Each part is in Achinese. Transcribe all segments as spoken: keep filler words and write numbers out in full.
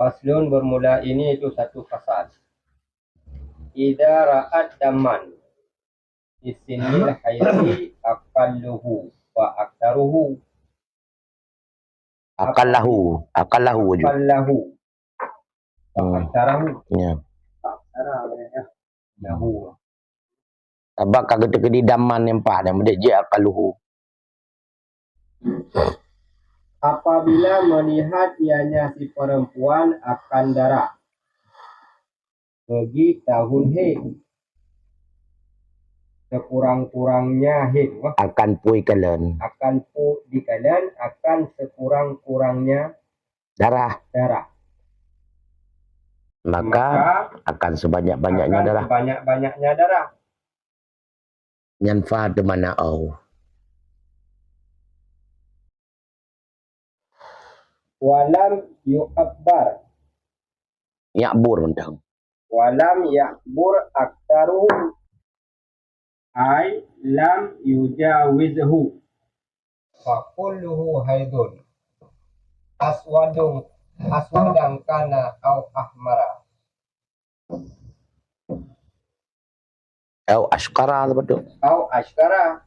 Faslun, bermula ini itu satu fasal. Idza ra'at daman fi sinnil haidzi aqalluhu wa aktsaruhu. Aqallahu, aqallahu aju. Aqallahu. Wa Hmm. aktsaruhu. Ya. Aktsaruhu, ya. Lahu. Sabab ka geuteukeudi daman nyang pat, nyang meudeh jih aqalluhu. Apabila melihat ianya si perempuan akan darah, bagi tahun haid, sekurang-kurangnya haid, wah. Akan pui kalon. Akan pui kalon, akan sekurang-kurangnya Darah. darah. Maka Maka akan sebanyak-banyaknya akan darah. sebanyak-banyaknya darah. Nyan fa di mana au. Walam yu'abbar. Ya'bur mantong. Walam ya'bur aktsaruhu. Ai lam yujawizhu. Fa kulluhu haidun. Aswadun, aswadan kana au ahmara. Au askara sebetul. Au askara.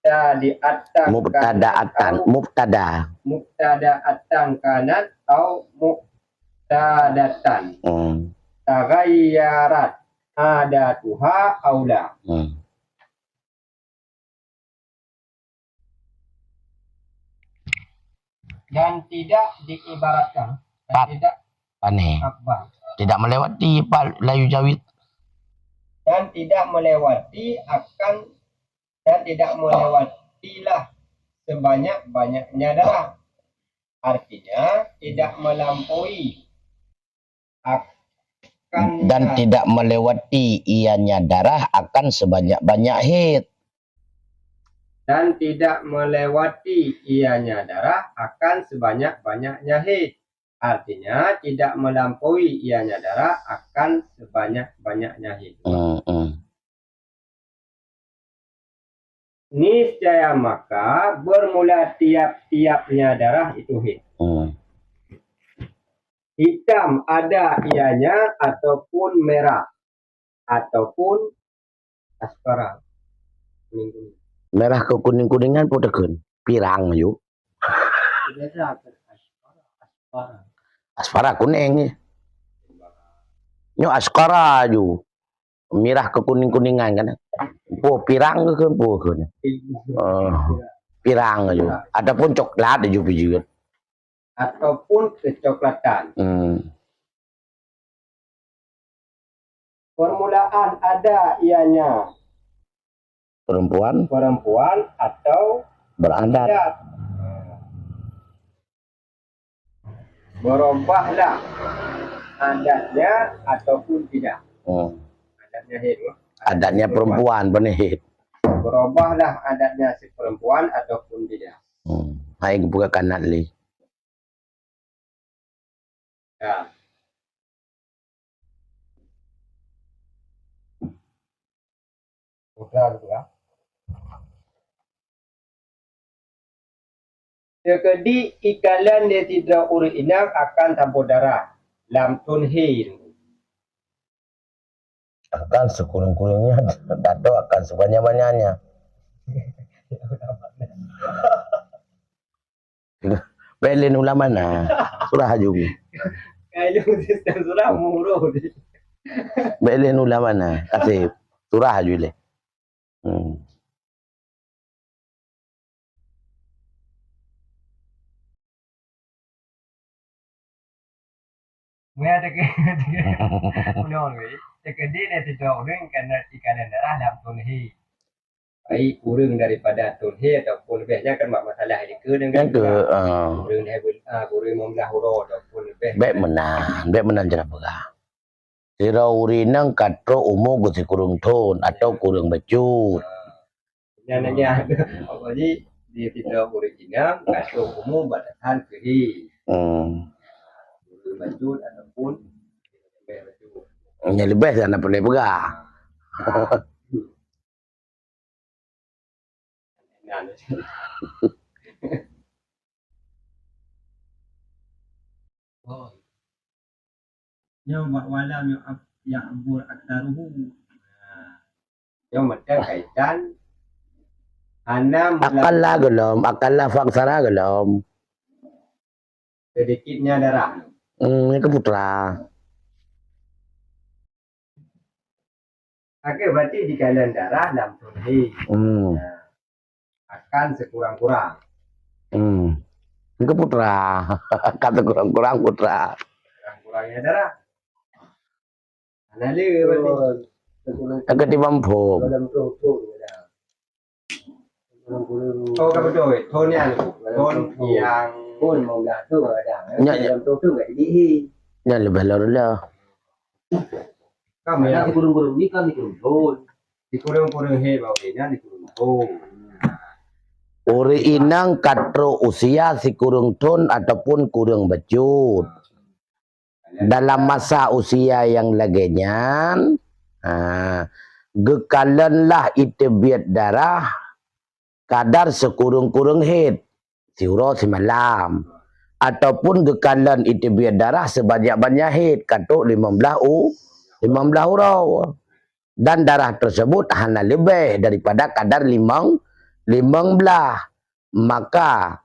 Mubtadi'atan Mubtada'atan. kanat au Mubtada. Mubtada'atan kanat au mu'tadatan. Hmm. Taghayyarat adatuha aula. Hmm. Dan tidak diibaratkan. Dan Pat. tidak Pane. Akbar. Tidak melewati, Pak, la yujawid. Dan tidak melewati akan, dan tidak melewatilah sebanyak-banyaknya darah. Artinya, tidak melampaui akan Dan tidak melewati ianya darah akan sebanyak-banyak haid. Dan tidak melewati ianya darah akan sebanyak-banyaknya haid. Artinya, tidak melampaui ianya darah akan sebanyak-banyaknya haid. Hmm, hmm. Niscaya maka bermula tiap-tiapnya darah itu haid. Hmm. Hitam ada ianya ataupun merah ataupun askara. Kuning-kuning. Merah kekuning-kuningan pun teukheun. Pirang aju. Biasa askara, askara. Askara kuning ni. Nyoe askara aju. Mirah kekuning-kuningan kan. Pue pirang ke, ke pue ke? Eh, pirang aju. Ataupun coklat aju pijeuet. Ataupun kecoklatan. Hmm. Permulaan ada ianya Perempuan. perempuan atau Beradat. adat. Berubahlah adatnya ataupun tidak. Hmm. Adatnya haid, wah. Adatnya perempuan, bukan haid. Berubahlah adatnya si perempuan ataupun tidak. Hmm. Hai buka kanat li. Ya. Sudah gitu ya. Teukeudi ikalon lé sidroe ureueng inong akan saboh darah lam thôn haid. Akan sekurang-kurangnya atau akan sebanyak-banyaknya. Bèk lé nula mana? Surah aju. Kayu sistem surah murah. Bèk lé nula mana? Kasih. Surah aju lé. Hmm. Meunan teuke-, teuke-, unoe lagèe, teukeudi lé sidroe ureueng kana ikalon darah lam thôn haid. Baik ureueng daripada thôn haid ataupun leubeh, nyan kan mak masalah dikeue nyan kan. Nyan keuh, ah. Ureueng haid beu-, ah, ureueng meublah uroe ataupun leubeh. Bèk meunan, bèk meunan cara peugah. Sidroe ureueng inong ka trôk umu keu sikureueng thôn atawa kureueng bacut. Nyan, nyan, nyan. Apa ji, di sidroe ureueng inong ka trôk umu batasan keuhai. Hmm. Kureueng bacut ataupun leubeh bacut. Nyang leubeh sana pandai peugah. Nyan. Nyoe bak walam ya'bur aktsaruhu. Nyoe meuteun kaitan hana mula- Akalla gohlom, akalla fa aktsara gohlom. Sedikitnya darah. Hmm, nyoe keu putra. Oke, berarti dikalon darah lam thôn hé. Hmm. Nah, akan sekurang-kurang. Hmm. Nyoe keu putra. Akan sekurang-kurang putra. Kurang-kurangnya darah. Hana le berarti. Akan timbang phom. Oh, ka beutôi. Thôn nyan. Thôn nyang Nyan, nyan leubeh lom dulu. Kan ya. Sikureueng-kureueng ni kan sikureueng thôn. Sikureueng-kureueng hé bak ureueng nyan sikureueng thôn. Ureueng inong ka trok usia sikureueng thôn ataupun kureueng bacut. Dalam masa usia nyang lagée nyan, ha, geukalonlah iteubiet darah kadar sikureueng-kureueng hét, siuroe simalam, ataupun geukalon iteubiet darah sibanyak-banyak hét, ka trok limong blaih u-, limong blaih uroe. Dan darah tersebut hana leubeh daripada kadar limong, limong blaih. Maka,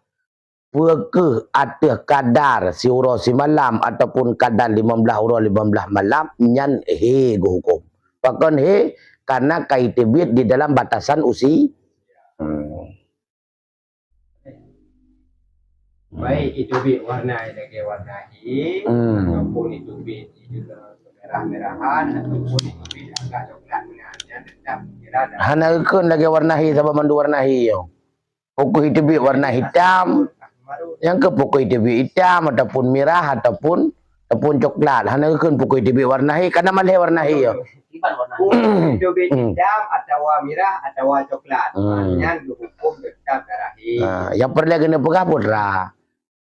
peu kheueh ateueh kadar siuroe simalam ataupun kadar limong blaih uroe limong blaih malam, nyan hé geuhuköm. Pakon hé? Karena ka iteubiet di dalam batasan usi-, hmm. Baik iteubiet warna lagée warna hé, hmm, ataupun iteubiet merah-merahan, ataupun iteubiet agak coklat meunan, nyan tetap kira darah. Hana geukheun lagée warna hé, sabab mandum warna hé nyoe. Peu kheueh iteubiet warna hitam, nyang keu peu kheueh iteubiet hitam ataupun mirah ataupun, ataupun coklat. Hana geukheun peu kheueh iteubiet warna hé, karena malhée warna hé nyoe. Iteubiet hitam atawa mirah atawa coklat. Hmm. Nyan geuhuköm tetap darah hé. Ha, nyang peureulée keuneuk peugah putra.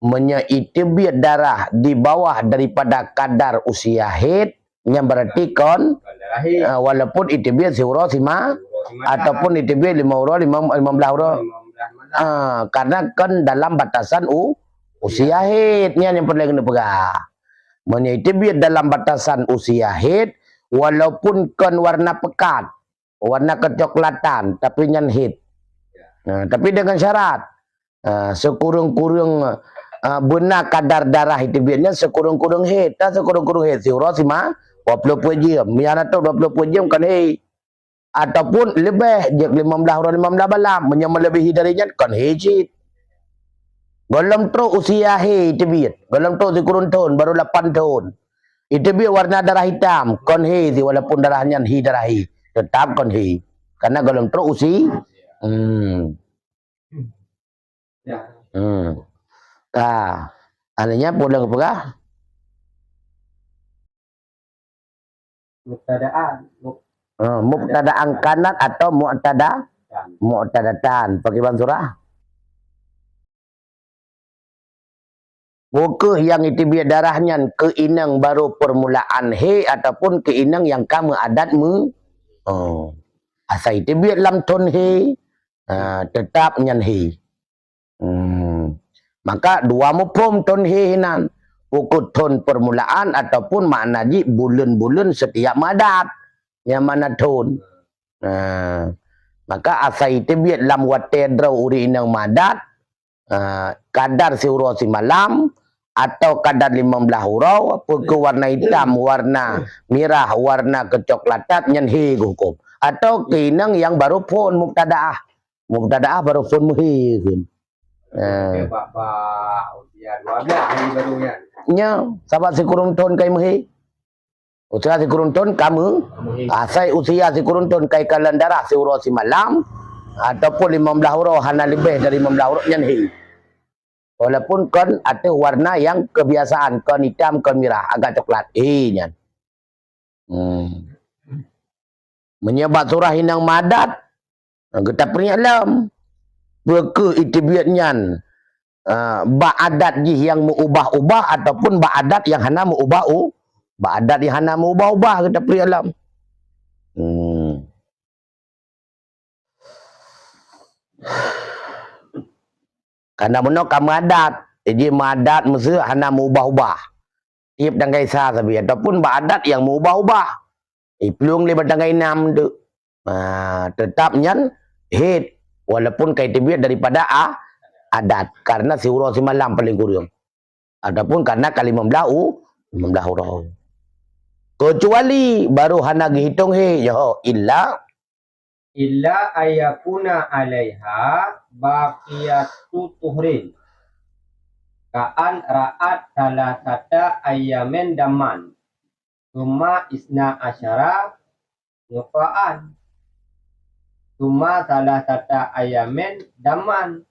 Meunyoe iteubiet darah di bawah daripada kadar usia hét, nyan berarti kon, kon darah hé. Ah, walaupun iteubiet siuroe sima-, siuroe simalam, ataupun iteubiet lima uroe, lima, lima blaih uroe. Lima blaih malam. Ah, karena kon dalam batasan u-, usia hét, nyan nyang peureulée keuneuk peugah. Meunyoe iteubiet dalam batasan usia hét, walaupun kon warna pekat, warna kecoklatan, tapi nyan hét. Nah, tapi dengan syarat, ah, sikureueng-kureueng, ah, beuna kadar darah iteubiet nyan sikureueng-kureueng hét, dah sikureueng-kureueng hét, siuroe sima, dua puluh peuet jeuem. Meunyo hana trok dua puluh peuet jeuem kon hé. Ataupun leubeh, jeuet limong blaih uroe limong blaih malam, meunyo meuleubèhi dari nyan kon hé cit. Gohlom trok usia hé iteubiet, gohlom trok sikureueng thon, baru lapan thon. Iteubiet warna darah hitam, kon hé, walaupun darah nyan hé darah hé, tetap kon hé. Karena gohlom trok usi-, hmm. Ya. Hmm. Ka. Akhirnya pulang peugah. Mubtadaan. Mub- Ah, mubtadaan kanat atau mu'tada-, mu'tadatan. Pakriban surah? Peu kheueh nyang iteubiet darah nyan keu inong baru permulaan hé ataupun keu inong nyang ka meuadat meu-, oh. Asai iteubiet lam thon hé, ah, tetap nyan hé. Hmm. Maka dua muphom thon hé hinan. Peu kheueh thon permulaan ataupun makna jih buleuen-buleuen setiap meuadat. Nyang mana thon. Nah, maka asai teubiet lam watèe droe ureueng inong meuadat, ah, kadar siuroe simalam atau kadar limong blaih uroe, peu kheueh warna itam, warna mirah, warna kecoklatan, nyan hé geuhuköm. Atau keu inong nyang baru phon mubtadaah. Mubtadaah baru phon meuhé kheun. Ah. Bak, bak usia dua belas hari baru nyan. Nya, sabab sikureueng thon kai meuhé. Usia sikureueng thon ka meu-, asai usia sikureueng thon kai kalon darah siuroe simalam, ataupun limong blaih uroe hana leubeh dari limong blaih uroe nyan hé. Walaupun kon ateueh warna nyang kebiasaan, kon itam, kon mirah, agak coklat. Hé nyan. Hmm. Meunyoe bak surah inong meuadat, geutapeuingat lom. Peu kheueh iteubiet nyan, ah, bak adat jih nyang meu-ubah-ubah ataupun bak adat nyang hana meu-ubah u-, bak adat nyang hana meu-ubah-ubah geutapeuingat lom. Hmm. Karena meunoe ka meuadat, jih meuadat meuseu hana meu-ubah-ubah. Tiep tanggai sa sabe ataupun bak adat nyang meuubah-ubah. Iplueng lé bak tanggai nam tu. Ha, tetap nyan haid walaupun ka iteubiet daripada a-, adat karena siuroe simalam paling kureueng. Ataupun karena ka limong blaih u-, limong blaih uroe. Kecuali baru hana geuhitong haid, yo, illa Illa ayakuna alaiha baqiyatu tuhrin. Ka'an ra'at salasata ayamin daman. Tsumma isna asyara nuqaan. Tsumma salasata ayamin daman.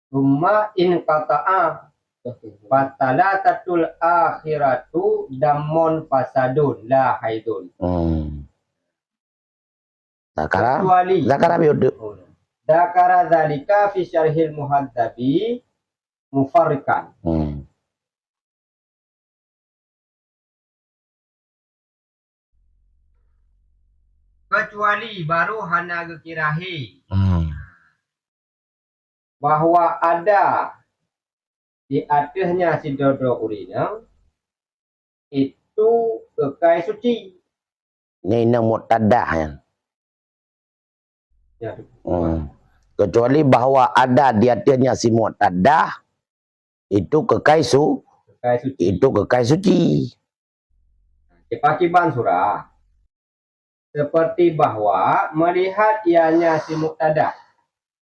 Tsumma inqata'a. Fasalasatul akhiratu damun fasadun la haidun. Hmm. Zakara, Kecuali zakara biudu. Zakara dzalika fi syarhil muhadzabi mufarriqan. Hmm. Kecuali baru hana geukira he. Hmm. Bahwa ada di ateuehnya sidroe-droe ureueng itu keukai suci. Nyan inong muqtadah nyan. Ya. Hmm. Kecuali bahwa ada di ateuehnya si muqtadah itu keukai su-, Keukai suci. Itu keukai suci. Kiban surah. Seperti bahwa melihat ianya si muqtadah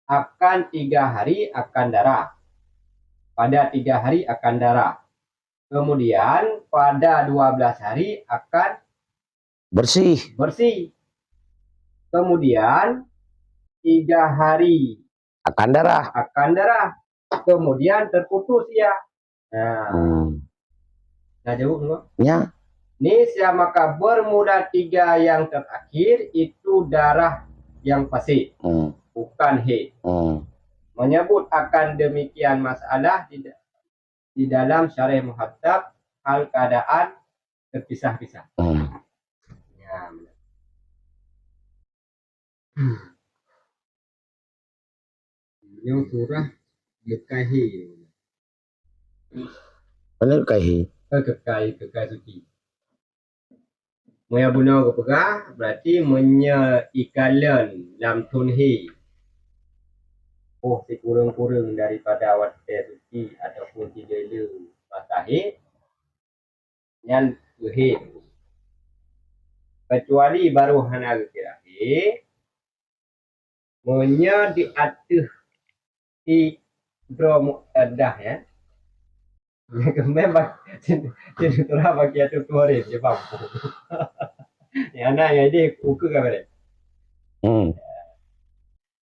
akan tiga hari akan darah. Pada tiga hari akan darah. Kemudian pada dua belas hari akan Bersih. Bersih. Kemudian tiga hari Akan darah. Akan darah. Kemudian terputus ia. Nah. Hmm. Nah, jawab dulu. Ya. Nisya maka bermula tiga yang terakhir itu darah yang fasid, Hmm. bukan haid. Hmm. Menyebut akan demikian masalah di, di dalam Syarah Muhadzab hal keadaan terpisah-pisah. Hmm. Ya, benar. Nyoe surah keukai he. Mana keukai he? Eh, keukai, keukai suci. Meunyoe bunoe geupeugah, berarti meunyoe ikalon lam thon he, oh, sikureueng-kureueng daripada watée suci ataupun sideuleue masa he, nyan keuh he. Kecuali baru hana geukira he, meunyoe di ateueh sidroe muqtadah, ya. Memang sidroe bagi atu tuari, dia mampu. Ya, na, ya, dia ukur kan, Bang? Hmm.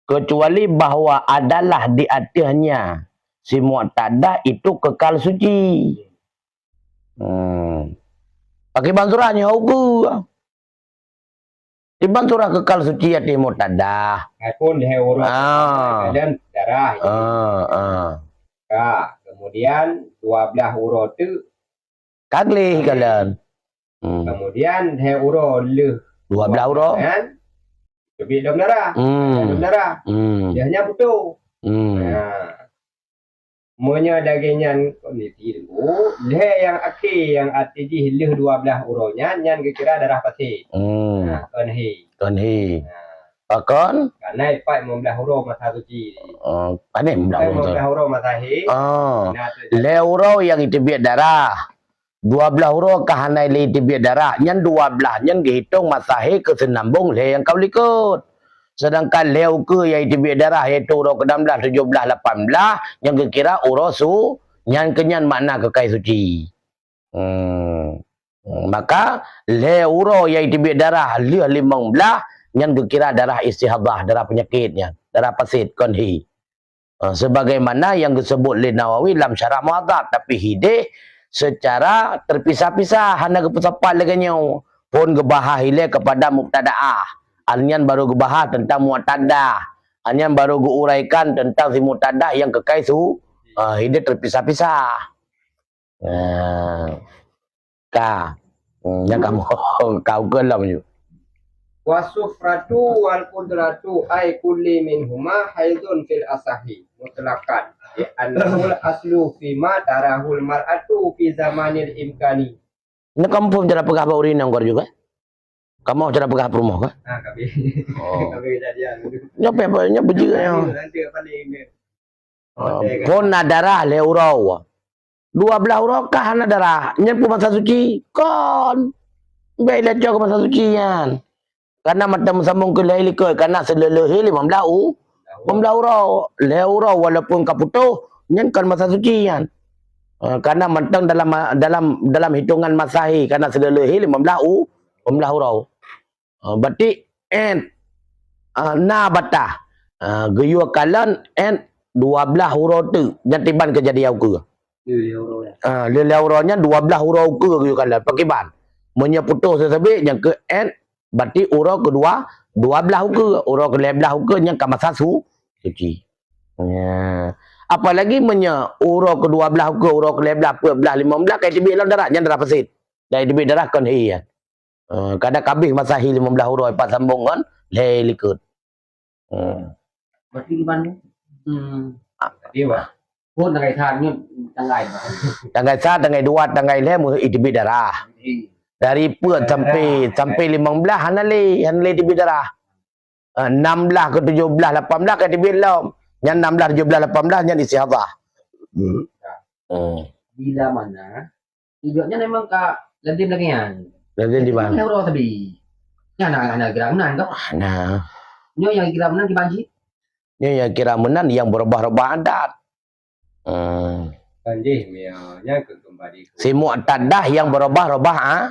Kecuali bahwa adalah di ateuehnya si muqtadah itu kekal suci. Hmm. Pakai banturan nyoe ukur. Tiban surah kekal suci ateueh muqtadah. Ai pun lhée uroe Ah. Kalian darah. Ah, ah. Ka, kemudian dua belas uroe tu Ka gleh kalian. Hmm. Kemudian lhée uroe lheueh Dua belas uroe. Kan? Teubiet lom darah. Hmm. Lom darah. Hmm. Dia hanya butuh. Hmm. Ha. Meunyoe daging nyan kondisi lembu, lhée nyang akhé nyang arti jih lheueh dua belas uroe nyan, nyan geukira darah fasid. Hmm. Ha, kon he. Kon he. Ha. Pakon? Karena ipat lima belas uroe masa suci. Oh, pané lima belas uroe. Lima belas uroe masa he. Oh. Nah, tu. Lhée uroe nyang iteubiet darah. Dua belas uroe ka hana lé iteubiet darah, nyan dua belas nyan geuhitong masa he keu seunambong lhée nyang ka likot. Sedangkan lhée ukeue nyang iteubiet darah, yaitu uroe keu enam belas, tujuh belas, lapan belas, nyang geukira uroe su-, nyan keu nyan makna keukai suci. Hmm. Maka lhée uroe nyang iteubiet darah lheueh limong blaih, nyan geukira darah istihadah, darah peunyakét nyan, darah fasid, kon he. Ah, sebagaimana nyang geuseubut lé Nawawi lam Syarah Muhadzab, tapi hideh seucara teupisah-pisah, hana geupeusapat lagée nyoe. Phon geubahas ilée keupada mubtadaah, nyan barô geubahas teuntang muqtadah, nyan barô geuuraikan teuntang si muqtadah nyang keukai su-, ah, hideh teupisah-pisah. Ah. Ka. Hmm, nyang kamoe ka ukeue lom ju. Wasufratu wal qudratu ay kulli minhuma haidun fil asahi mutlaqan. Li'annahul aslu fima tarahul mar'atu fi zamanil imkani. Nyoe kamoe phon cara peugah bak ureueng inong kor juga. Kamoe cara peugah peurumoh ka? Ah, kami. Oh. Kami kejadian. Nyoe pe apa? Nyoe bejeu nyoe. Nanti apa ni ini? Oh, phon na darah lhèe uroe. Dua blah uroe ka hana darah. Nyan pun masa suci? Kon. Bèk lé cok masa suci nyan. Karena mantong meusambong keu lhèe likot, karena seuleuh-leuh limong blah u-, limong blah uroe. Lhèe uroe walaupun ka putôh, nyan kon masa suci nyan. Eh, karena mantong dalam, dalam, dalam hitungan Masehi, karena seuleuh-leuh limong blah u-, limong blah uroe. Ah, berarti ét, ah, na batah. Ah, geuyue kalon ét dua blah uroe teuk, nyan tiban kejadian ukeue. Lhèe uroe nyan. Ah, lhèe uroe nyan dua blah uroe ukeue geuyue kalon. Pakiban? Meunyoe putôh seusabe nyang keu ét, berarti uroe keudua, dua blah ukeue. Uroe keulhèe blah ukeue nyan ka masa su-, suci. Ya. Apalagi meunyoe uroe keudua blah ukeue, uroe keulhèe blah, peuet blah, limong blah, ka teubiet lom darah, nyan darah fasid. Dan teubiet darah kon hèe. Eh, kadang ka abéh masa hèe limong blah uroe, pat sambong ngon lhèe likot. Hmm. Berarti gimana? Hmm. Ah. Iya, Pak. Pun tanggai sa nyoe, tanggai, Pak. Tanggai sa, tanggai dua, tanggai lhèe meuh iteubiet darah. Iya. Dari peuet sampai, sampai limong blah hana lé, hana lé teubiet darah. Ah, enam blah ke tujuh blah, lapan blah ka teubiet lom. Nyan enam blah, tujuh blah, lapan blah nyan istihadhah. Hmm. Hmm. Bila mana Ibaratnya memang ka lazim lagèe nyan. Lazim di mana? Lhèe uroe sabe. Nyan hana, hana kira meunan kan? Hana. Nyoe nyang kira meunan kiban cit? Nyoe nyang kira meunan nyang beurubah-rubah adat. Hmm. Kan jih, mia, nyan keu kembali ke si mu'tadah nyang beurubah-rubah, ah.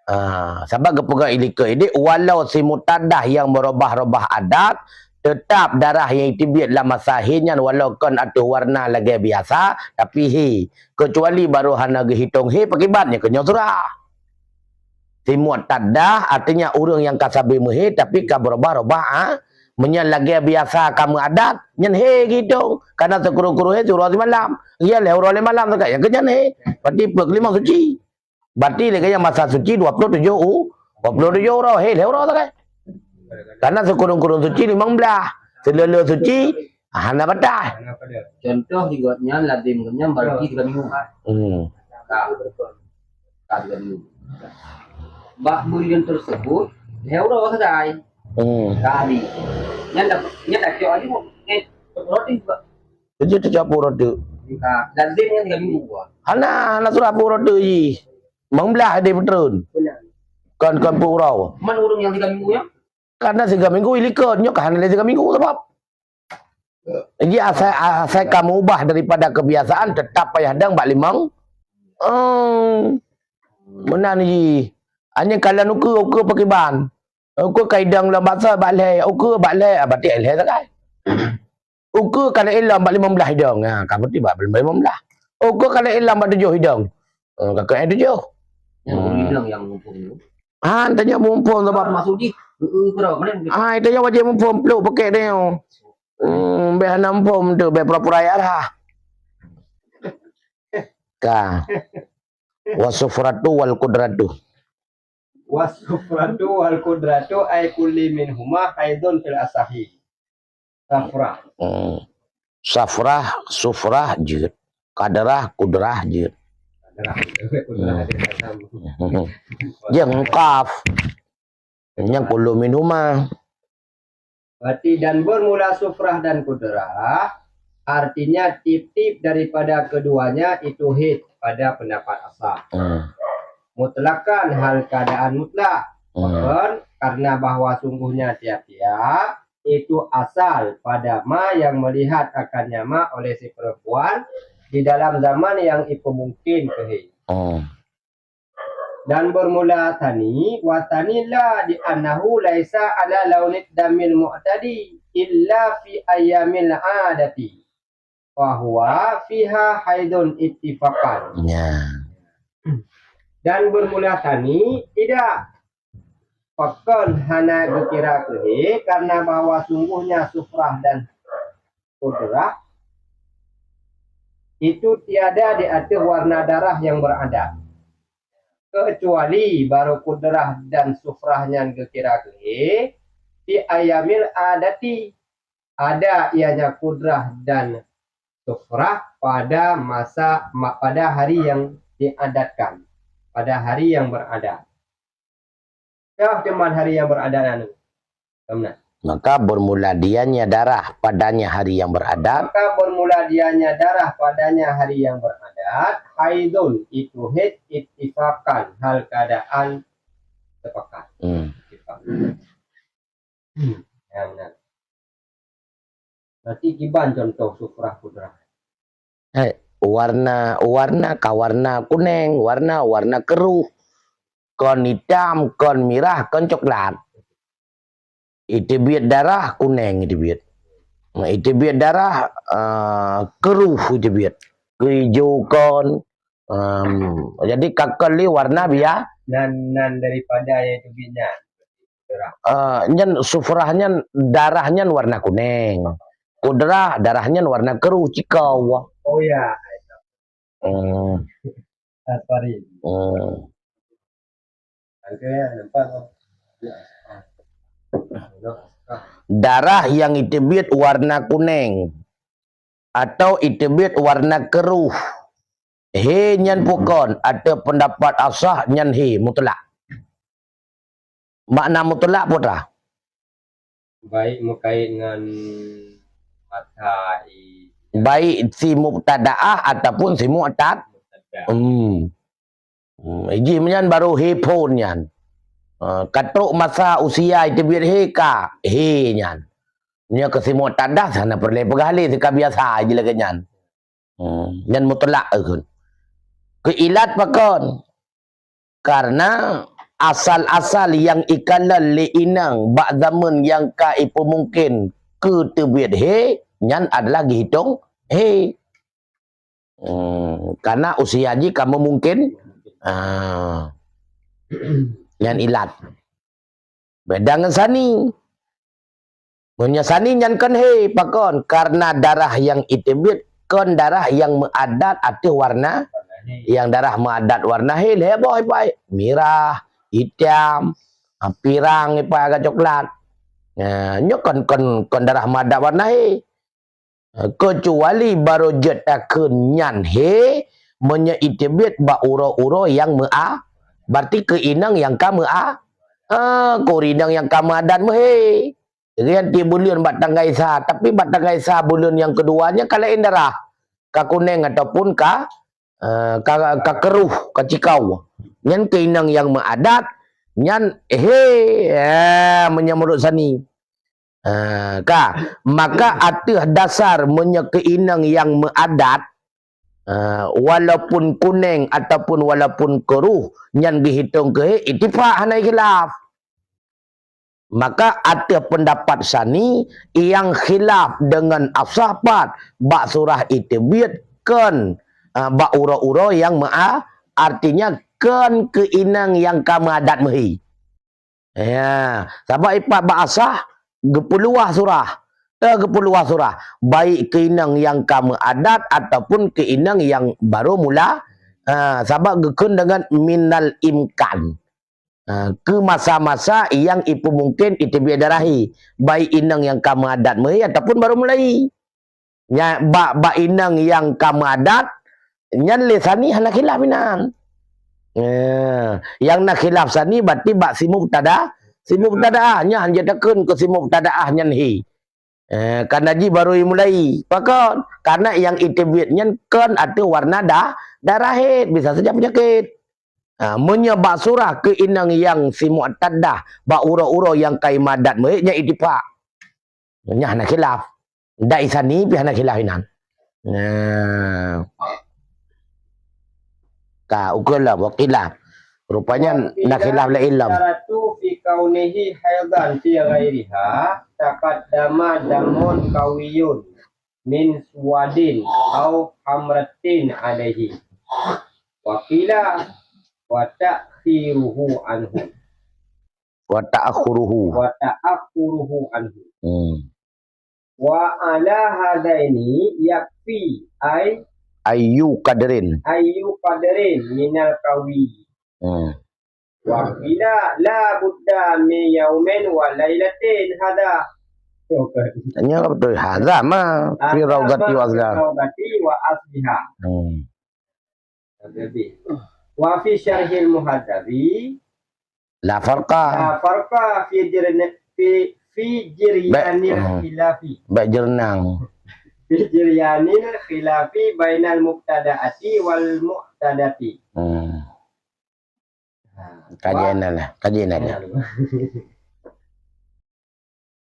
Ah, sabab geupeugah ilikot idéh, walau si mu'tadah nyang beurubah-rubah adat, teutap darah nyang iteubiet lam masa hèe nyan walau kon ateueh warna lagèe biasa, tapi hèe. Keucuali barô hana geuhitong hèe, pakiban nyan keu nyoe surah. Si mu'tadah, artinya ureueng nyang ka sabe meuhèe, tapi ka beurubah-rubah, ah. Meunyoe lagèe biasa ka meuadat, nyan hèe geuhitong. Karena sikureueng-kureueng hèe siuroe simalam. Ya, lhèe uroe lhèe malam sagai, nyang keu nyan hèe. Berarti peuet keu limong suci. Berarti lagèe nyan masa suci dua puluh tujuh u-, dua puluh tujuh uroe, hèe lhèe uroe sagai. Karena sikureueng-kureueng suci limong blah. Seuleuh-leuh suci, ah, hana batah. Contoh di gobnyan lazim gobnyan berarti tiga minggu. Hmm. Ka. Ka tiga minggu. Bak buleuen tersebut, lhèe uroe sagai. Hmm. Ka habis. Nyan dah, nyan dah cok lagi, eh, roti juga. Jadi teucok peuet uroe teuk. Ka. Lazim nyan tiga minggu. Hana, hana surah peuet uroe teuk jih. Limong blah deh peutreun. Kon, kon peuet uroe. Man ureueng nyang tiga minggu nyan? Karena tiga minggu ilikot, nyoe ka hana lé tiga minggu sabab. Jadi asai, asai ka meubah daripada kebiasaan, tetap payah dong bak limong. Hmm. Meunan jih. Hanya kalau ukeue, ukeue pakiban. Ukeue ka idong lom bak soe, bak lhèe, ukeue bak lhèe, ah, berarti lhèe sagai. Ukeue ka lhèe lom bak limong blah idong. Ha, ka berarti bak limong blah. Ukeue ka lhèe lom bak tujoh idong. Ha, ka keu tujoh. Yang ureueng inong nyang muphom tu. Ha, tanya muphom sabab. Maksud jih, heeh, bro, mana? Ha, itu nyang wajib muphom, peluk pakai dia. Hmm, beh hana muphom tu, beh pura-pura ya lah. Ka. Wasufratu wal qudratu. Wasufratu wal qudratu ay kulli minhuma haidun fil asahi. Safrah. Hmm. Safrah, sufrah, jeuet. Kadrah, kudrah, jeuet. Kadrah, kudrah, hmm. Jeuet. Jeuet, qaf. Nyang kullu minhuma. Berarti dan bermula sufrah dan kudrah, artinya tiep-tiep daripada keduanya itu hid pada pendapat asah. Hmm. Mutlakan hal keadaan mutlak. Hmm. Bahkan karena bahwa sungguhnya tiap-tiap itu asal pada ma yang melihat akannya ma oleh si perempuan di dalam zaman yang ipemungkin kehe. Hmm. Dan bermula tsani, wa tsani la di annahu laisa ala launid damil mu'tadi illa fi ayyamil adati. Wa huwa fiha haidun ittifaqan. Ya. Dan bermula tsani tidak. Pakon hana dikira kehe karena bahwa sungguhnya sufrah dan kudrah itu tiada di ateueh warna darah yang beradat. Kecuali baru kudrah dan sufrah nyan geukira keuhé, fi ayyamil adati, ada ianya kudrah dan sufrah pada masa, ma-, pada hari yang diadatkan, pada hari yang beradat. Kah teuma hari yang beradat anu. Teuma. Maka bermula dianya darah padanya hari yang beradat. Maka bermula dianya darah padanya hari yang beradat, haidun, itu haid ittifaqan, hal keadaan sepakat. Hmm. Ittifaq. Hmm. Ya, benar. Berarti kiban contoh sufrah kudrah. Eh, warna, warna ka warna kuneng, warna, warna keruh, kon itam, kon mirah, kon coklat. Iteubiet darah kuneng iteubiet. Iteubiet darah, eh, keruh iteubiet. Keu ijo kon, em, jadi ka kon lé warna bia-, nan, nan daripada nyang iteubiet nyan. Darah. Eh, nyan sufrah nyan, darah nyan warna kuneng. Kudrah, darah nyan warna keruh cikau. Oh ya. Hmm. Aspari. Hmm. Oke, nampak. Darah yang iteubiet warna kuneng atau iteubiet warna keruh. He nyan pukon, ateueh pendapat asah nyan he mutlak. Makna mutlak peue tah? Baik meukait ngon masa i- Baik si mubtadaah ataupun si mu'tad. Mubtada. Hmm. Hmm, jih nyan baru he phon nyan. Ha, ka trok masa usia iteubiet he ka, he nyan. Nyoe keu si mu'tadah hana peureulée peugah lé, si ka biasa jih lagée nyan. Hmm, nyan mutlak kon. Keu ilat pakon? Karena asal-asal nyang ikalon lé inong bak zaman nyang ka ipeumungken keu teubiet he, nyan adalah geuhitong he. Hmm, karena usia jih ka meumungken, ah, nyan ilat. Beda ngon sani. Meunyoe sani nyan kon he, pakon? Karena darah nyang iteubiet kon darah nyang meuadat ateueh warna, nyang darah meuadat warna he, lhée boh ipai, mirah, itam, ah, pirang ipai agak coklat. Nah, nyoe kon, kon, kon darah meuadat warna he. Keucuali barô jeuet takheun nyan he, meunyoe iteubiet bak uroe-uroe nyang meu'a-, berarti keu inong nyang ka meu'a-, ah, keu inong nyang ka meuadat meuhe. Jadi, nyan tieb buleuen bak tanggai sa, tapi bak tanggai sa buleuen nyang keudua nyan ka laén darah, ka kuneng ataupun ka, eh, ka, ka keruh, ka cikau. Nyan keu inong nyang meuadat, nyan he, eh, meunyoe meunurot sani. Ah, ka, maka ateueh dasar meunyoe keu inong nyang meuadat, ah, walaupun kuneng ataupun walaupun keruh, nyan geuhitong keu he, ittifak hana khilaf. Maka ateueh pendapat sani nyang khilaf deungon asah pat bak surah iteubiet kon, ah, bak uroe-uroe nyang meu'a-, artinya kon keu inong nyang ka meuadat meuhe. Ya, sabab ipat bak asah geupeuluwah surah. Eh, geupeuluwah surah. Baik keu inong nyang ka meuadat ataupun keu inong nyang barô mula. Ha, sabab geukheun deungon minal imkan. Ha, keu masa-masa nyang ipeumungken iteubiet darah he. Baik inong nyang ka meuadat meuhe ataupun barô mulai. Nya, bak, bak inong nyang ka meuadat, nyan lé sani hana khilaf inan. Eh, nyang na khilaf sani berarti bak si mubtada, si mubtadaah, nyan jeuet takheun keu si mubtadaah nyan he. Eh, karena jih barô imulai. Pakon? Karena nyang iteubiet nyan kon ateueh warna da-, darah haid, bisa saja penyakit. Ha, meunyoe bak surah keu inong nyang si mu'tadah, bak uroe-uroe nyang ka imeuadat meuhe, nyan ittifak. Nyan hana khilaf. Dai sani pih hana khilaf inan. Nah. Ka, ukeue lom, wa qila. Rupanya na khilaf laén lom. Syaratu fi kaunihi haidan fi ghairiha taqaddama damun qawiyun min suwadin au hamratin alaihi. Wa qila wa ta'khiruhu anhu. Wa ta'akhuruhu. Wa ta'akhuruhu anhu. Hmm. Wa ala hadaini yakfi ay Ayyu qadrin. Ayyu qadrin minal qawi. Hmm. Wa qila la budda min yaumin wa lailatin hadza. Nyoe beutôi. Hadza ma fi raudhati wa azla. Raudhati wa asliha. Hmm. Wa fi syarhil muhadzabi. La farqa. La farqa fi jirni-, fi, fi jiryanil, hmm, khilafi. Baik jernang. Fi jiryanil khilafi bainal mubtada'ati wal mu'tadati. Hmm. Ha. Kaji wa-, inan lah, kaji inan lah.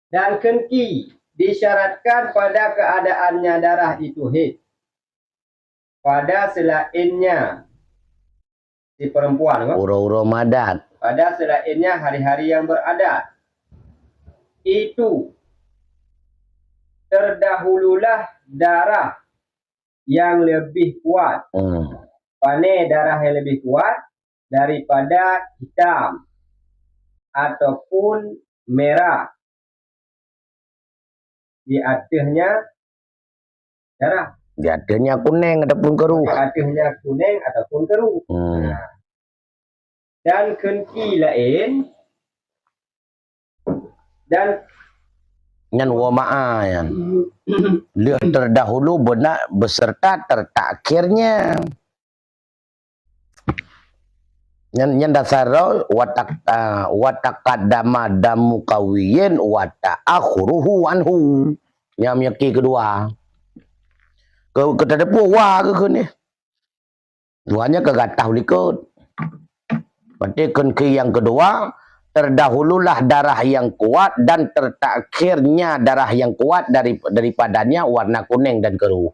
Dan kheun ki disyaratkan pada keadaannya darah itu haid. Pada selainnya, si perempuan, kan? Uroe-uroe madat. Pada selainnya hari-hari yang beradat. Itu terdahululah darah yang lebih kuat. Hmm. Pane darah yang lebih kuat daripada hitam ataupun merah di ateuhnya darah. Di ateuhnya kuneng ataupun keruh. Di ateuhnya kuneng ataupun keruh. Hmm. Nah. Dan kheun ki laén, dan nyan wa ma'a nyan. Lheueh terdahulu beuna beserta tertakhirnya. Nyan, nyan dasar roh watak, ah, wataqaddama damu qawiyin wa ta'akhuruhu anhu. Nyan meunyoe ki keudua. Ke, ke teudeupue wa ke kheun nyan. Dua nyan ke gatah u likot. Berarti kheun ki nyang keudua, terdahululah darah yang kuat dan tertakhirnya darah yang kuat dari, daripadanya warna kuning dan keruh.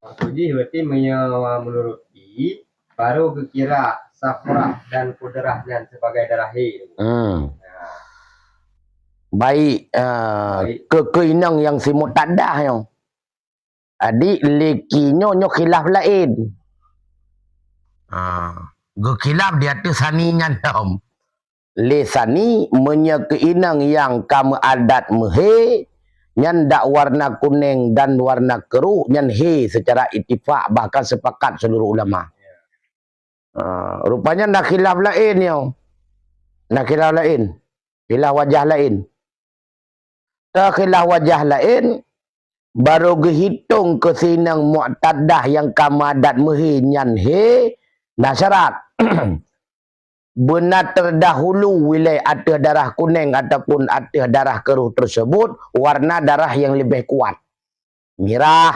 Maksud jih berarti meunyoe menurut ki, baru geukira safrah dan kudrah nyan sebagai darah haid. Hmm. Nah. Baik, ah, baik. Keu, keu inong nyang si mu'tadah nyoe. Jadi, lé ki nyoe, nyoe khilaf laén. Ah, geukhilaf di ateueh sani nyan lom. Lé sani, meunyoe keu inong nyang ka meuadat meuhé, nyan dak warna kuneng dan warna keruh, nyan hé seucara ittifak, bahkan sepakat seuluruh ulama. Ah, rupanya na khilaf laén nyoe. Na khilaf laén. Khilaf wajah laén. Teukhilaf wajah laén, barô geuhitông keu si inong mu'tadah nyang ka meuadat meuhé nyan hé, na syarat. Beuna terdahulu ilée ateueh darah kuneng ataupun ateueh darah keruh tersebut warna darah nyang leubeh kuat. Mirah,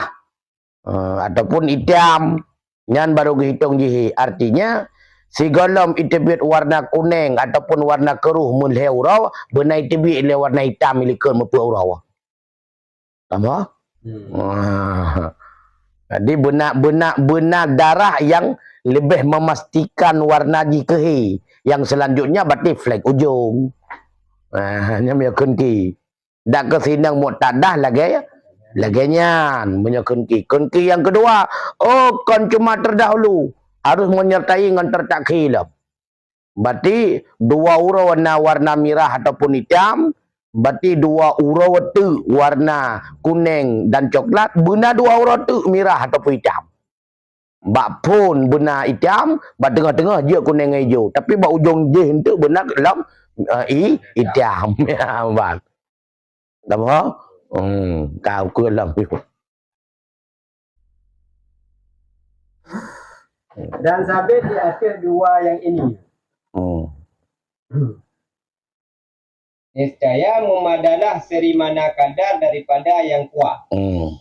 eh, ataupun itam, nyan barô geuhitông jih. Artinya, sigohlom iteubiet warna kuneng ataupun warna keruh meulhée uroe, beuna iteubiet lé warna itam ilikot meupeuet uroe. Tamah? Hmm. Wah. Jadi, beuna, beuna, beuna darah nyang leubeh meumastikan warna jih keuhé. Nyang seulanjutnya berarti flek ujong. Ah, nyan meunyoe kheun ki. Dak keu si inong mu'tadah lagée, lagée nyan. Meunyoe kheun ki. Kheun ki nyang keudua, oh, kon cuma terdahulu. Harus menyertai ngon tertakhir lom. Berarti dua uroe na warna mirah ataupun itam, berarti dua uroe teuk warna kuneng dan coklat, beuna dua uroe teuk mirah ataupun itam. Bak phon beuna itam, bak teungoh-teungoh jeuet kuneng ngon ijo. Tapi bak ujong jih enteuk beuna lom, eh, i-, itam. Ya, ban. Dah boh? Hmm, ka ukeue lom. Dan sabit di ateueh dua nyang ini. Hmm. Niscaya meumadalah serimana kadar daripada nyang kuat. Hmm.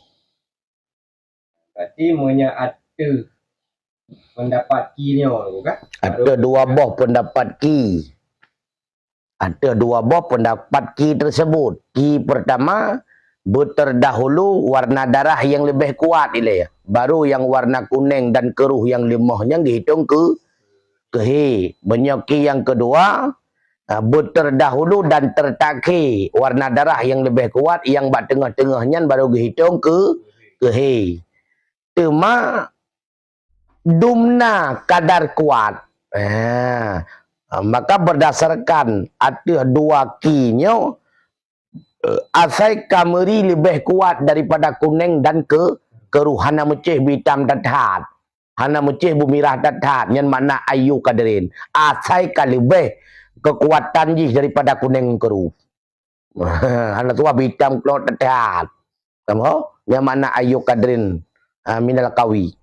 Berarti meunyoe ateueh pendapat ki nyoe, kan? Ateueh dua boh pendapat ki. Ateueh dua boh pendapat ki tersebut. Ki pertama, beuterdahulu warna darah nyang leubeh kuat ilée, baru nyang warna kuneng dan keruh nyang leumoh nyan geuhitông keu, keuhé. Meunyoe ki nyang keudua, ah, beuterdahulu dan tertakhé warna darah nyang leubeh kuat, nyang bak teungoh-teungoh nyan baru geuhitông keu, keuhé. Teuma dumna kadar kuat. Ah, maka berdasarkan ateueh dua ki nyoe, eh, asai ka meuri leubeh kuat daripada kuneng dan ke-, keruh, hana meucéh beuitam that-that. Hana meucéh beumirah that-that, nyan makna ayyu qadrin. Asai ka leubeh keukuatan jih daripada kuneng ngon keruh. Hana tuah beuitam klok that-that. Kamoe, nyan makna ayyu qadrin, ah, minal qawi.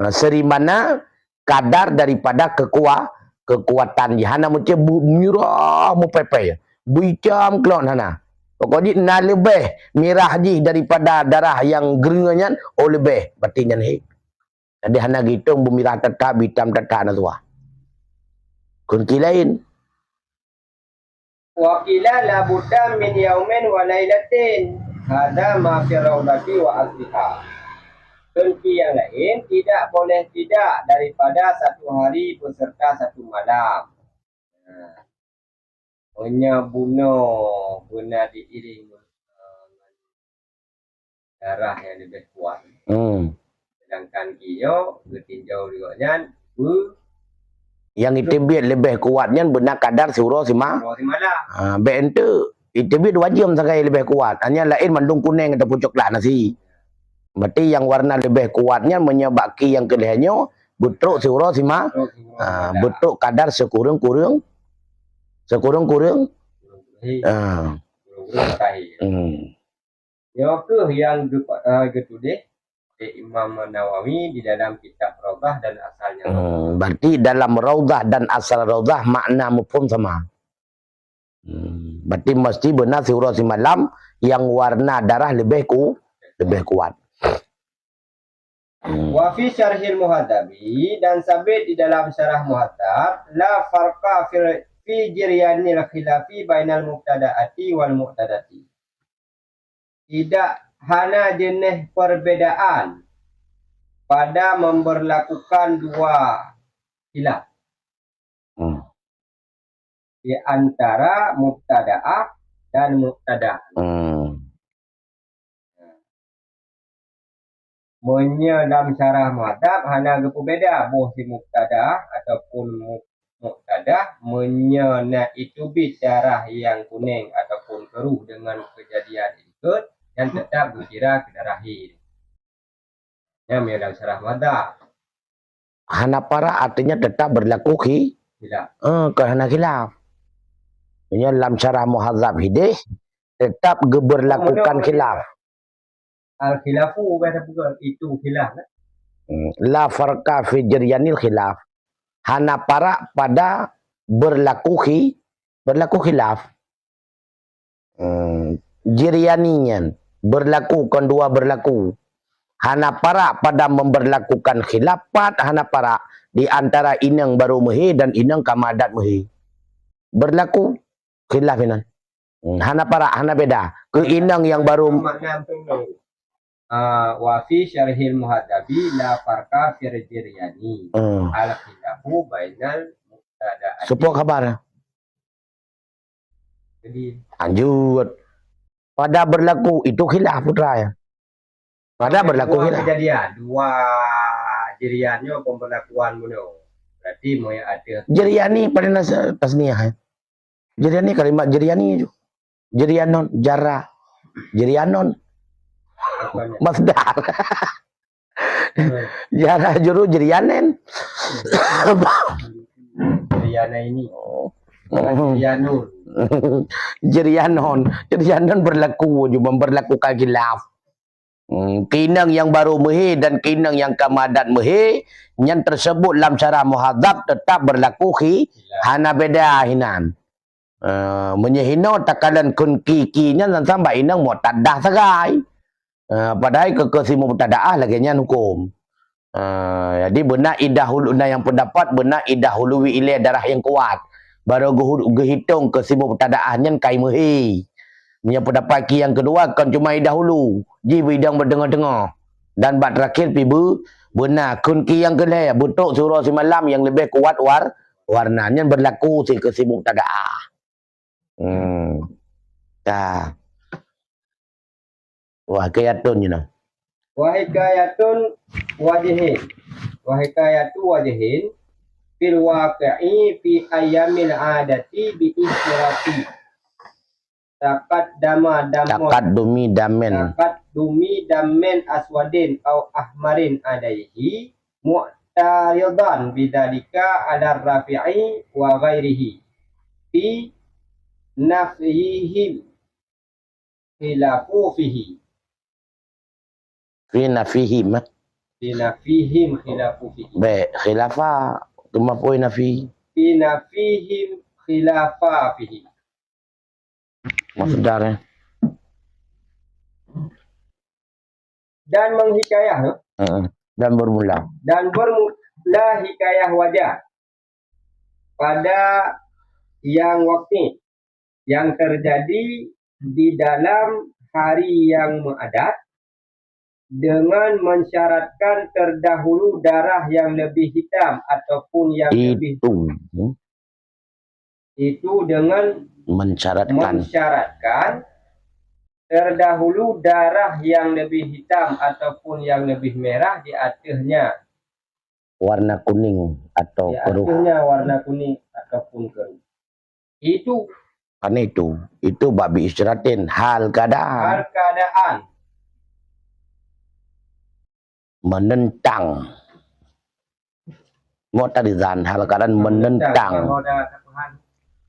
Ah, serimana kadar daripada keukua-, keukuatan jih. Hana meucéh bu-, mirah meupèe-pèe. Beuitam klok hana. Pokok jih na leubeh mirah jih daripada darah nyang green nyan, oh leubeh. Berarti nyan hé. Jadi hana gitong beumirah that-that, beuitam that-that na tuah. Kunci laén. Wa qila la budda min yaumin wa lailatin. Hadza ma fi raudati wa asliha. Kunci yang lain, tidak boleh tidak daripada satu hari beserta satu malam. Nah, meunyoe bunoe beuna diiring, eh, darah nyang leubeh kuat. Hmm. Sedangkan geuh nyoe geutinjau lé gobnyan be- Nyang iteubiet leubeh kuat nyan beuna kadar siuroe sima-, siuroe simalam. Ha, bèk enteuk. Iteubiet dua jeuem sagai leubeh kuat. Hanya laén mandum kuneng ataupun coklat nasi. Berarti nyang warna leubeh kuat nyan meunyoe bak ki nyang keu lhèe nyoe beutrok siuroe sima-, Trok siuroe ha, simalam. Beutrok kadar sikureueng-kureueng, sikureueng-kureueng. Kureueng-kureueng. Ha. Kureueng-kureueng mutakhir. Hmm. Nyoe kheueh nyang geupa-, eh, geutuléh lé Imam Nawawi di dalam kitab Raudhah dan Asalnya Raudhah. Hmm, berarti dalam Raudhah dan Asal Raudhah makna muphom sama. Hmm, berarti mesti beuna siuroe simalam nyang warna darah leubeh ku-, leubeh kuat. Hmm. Wa fi syarhil muhadzabi, dan sabit di dalam syarah muhadzab, la farqa fil, fi jiryanil khilafi bainal mubtada'ati wal muqtadati. Tidak, hana jeuneh perbedaan pada memberlakukan dua khilaf. Hmm. Di antara mubtada'ah dan muqtadah. Hmm. Meunyoe lam syarah muhadzab hana geupeubeda boh si mubtada'ah ataupun mu-, muqtadah, meunyoe na iteubiet darah nyang kuneng ataupun keruh deungon keujadian ikot, nyan teutap geukira keu darah haid. Nyan meunyoe lam syarah muhadzab. Hana parak artinya tetap berlaku khi-, Khilaf. Eh, kon hana khilaf. Meunyoe lam syarah muhadzab hideh, tetap geuberlakukan khilaf. Al-khilafu, kata peugah, itu khilaf, kan? Hmm, la farqa fi jiryanil khilaf. Hana parak pada berlaku khi-, berlaku khilaf. Hmm, jiryani nyan berlaku, kon dua berlaku. Hana parak pada memberlakukan khilaf, pat hana parak di antara inong barô meuhé dan inong ka meuadat meuhé. Berlaku khilaf inan. Hmm, hana parak, hana beda. Keu inong nyang barô Makna beutôi. Ah, wa fi syarhil muhadzabi la farqa fil jiryani. Hmm. Al khilafu bainal mubtada'ain. Seupôt khabar. Jadi, lanjut. Pada berlaku, itu khilaf, putra, ya. Pada berlaku dua khilaf. Kejadian, dua jiryan nyoe pemberlakuan bunoe. Berarti moe ada. Jiryani pada nas-, tasniah, ya. Jiryani kalimat jiryani tu. Jiryanon, jara. Jiryanon. Apa ni? Masdar. Hmm. Jara juru jiryanen. Jiryana ini. Hmm. Jiryanun. Jiryanon. Jiryanon berlaku, cuma memberlakukan khilaf. Hmm, keu inong nyang barô meuhé dan keu inong nyang ka meuadat meuhé, nyan tersebut lam syarah muhadzab tetap berlaku khi-, hana beda hinan. Eh, meunyoe hinoe takalon kheun ki-ki nyan, san-san bak inong muqtadah sagai. Eh, padahai keu, keu si mubtada'ah lagèe nyan huköm. Ah, jadi beuna idahulu, na nyang pendapat beuna idahului ilèe darah nyang kuat. Baru geuhu-, geuhitong keu si mubtada'ah nyan kai meuhé. Nyang pendapat ki nyang keudua kon cuma idahulu, jih bidang bak teungoh-teungoh. Dan bak terakhir pi beu-, beuna kheun ki nyang keulhèe, beutrok siuroe simalam nyang leubeh kuat war-, warna. Nyan berlaku si keu si mubtada'ah. Hmm. Ka. Wa hikayatun nyoe na. Wa hikayatun wajhin. Wa hikayatu wajhin fil waqi'i fi ayyamil adati bi isyrafi. Taqaddama damun. Taqaddumi damin. Taqaddumi damin aswadin au ahmarin alaihi, mu'taridan bidzalika 'ala Rafi'i wa ghairihi. Fi nafihim khilafu fihi. Fi nafihim. Fi nafihim khilafu fihi. Baik, khilafa. Teuma poi nafi. Fi nafihim khilafa fihi. Masdar, eh. Dan menghikayah, eh? Heeh. Dan bermula. Dan bermula hikayah wajah pada yang waktu yang terjadi di dalam hari yang muadat dengan mensyaratkan terdahulu darah yang lebih hitam ataupun yang lebih Itu. Itu dengan Mensyaratkan. Mensyaratkan terdahulu darah yang lebih hitam ataupun yang lebih merah di atasnya. Warna kuning atau Di keruh. Atasnya warna kuning ataupun keruh. Itu Kan itu. Itu bak bi isyratin. Hal keadaan. Hal keadaan. Menentang. Mu'taridan, hal keadaan menentang. Menentang.